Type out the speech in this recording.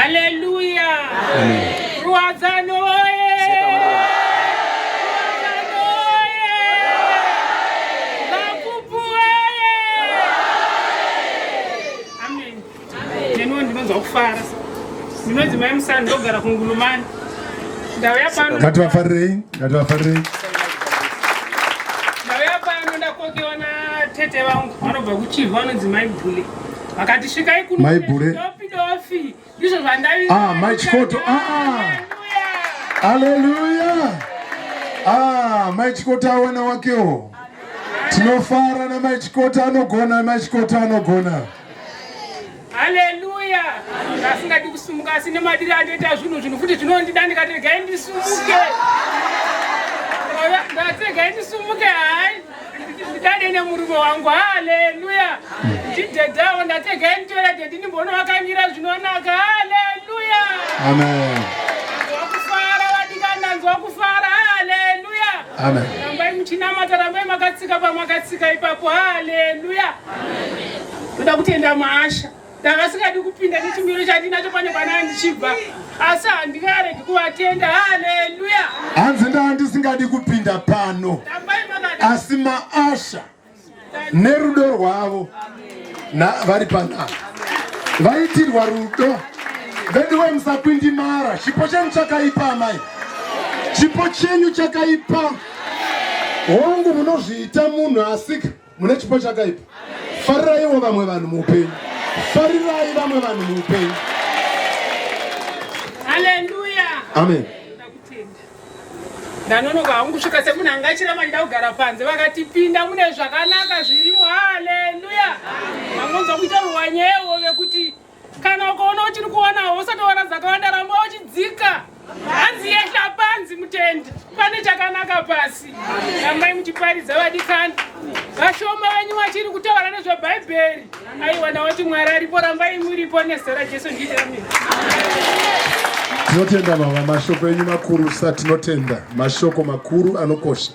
Haleluya. Ruwadzano oye. Ruwadzano oye. Vapupu oye. Amen. Neniwo ndinonzwa kufara. Ndinonzi Mai Musani ndogara kuNgulumani. Ndauya pano. Ngativafarirei, ngativafarirei. Ndauya pano ndakokewa natete vangu vanobva kuChivhu vanonzi Mai Bhule. Vakati svikai kuno. Mai Bhule. Dofi dofi. Ndizvo zvandavi. Ah, Mai Chikoto. Ah. Haleluya. Ah, Mai Chikoto awana wakewo. Tinofara naMai Chikoto anogona, Mai Chikoto anogona. Haleluya. Ndasingadi kusumuka asi nemadiri andoita zvinhu zvinhu futi zvinondida ndikati regai ndisumuke. Ndati regai ndisumuke hai. Ndidade nemurume wangu. Haleluya. Ndidhedhawo ndati regai nditore dhedhi ndimbonovakanyira zvinonaka. Haleluya. Amen. Ndanzwa kufara vadikani ndanzwa kufara. Haleluya. Amen. Rambai muchinamata rambai makatsika pamakatsika ipapo. Haleluya. Ndoda kutenda maasha. Ndakasingadi kupinda nechimiro chandinacho pane pana ndichibva. Asi handingaregi kuvatenda. Haleluya. Hanzi ndandisingadi kupinda pano. Asi maasha nerudo rwavo na vari panapa vaitirwa rudo veduwe musakwindimara chipo chenyu chakaipa amai chipo chenyu chakaipa hongu munozviita munhu asika mune chipo chakaipa fariraiwo vamwe vanhu muupenyu farirai vamwe vanhu muupenyu haleluya amen ndanonoka hangu kusvika semunhu anga achiramba ndida kugara panze vakati pinda mune zvakanaka zvirimo haleluya mangonzwa kuita ruwanyewo vekuti kana ukaona uchiri kuonawo usatoona dzakawanda ramba uchidzika hanzi yehla panzi mutendi pane chakanaka pasi rambai muchiparidza vadikani vashoma venyu vachiri kutaura nezvebhaibheri aiwa ndawati mwari aripo rambai muripo nezita rajesu ndiite amen Tinotenda mama, mashoko enyu makurusa, tinotenda mashoko makuru anokosha.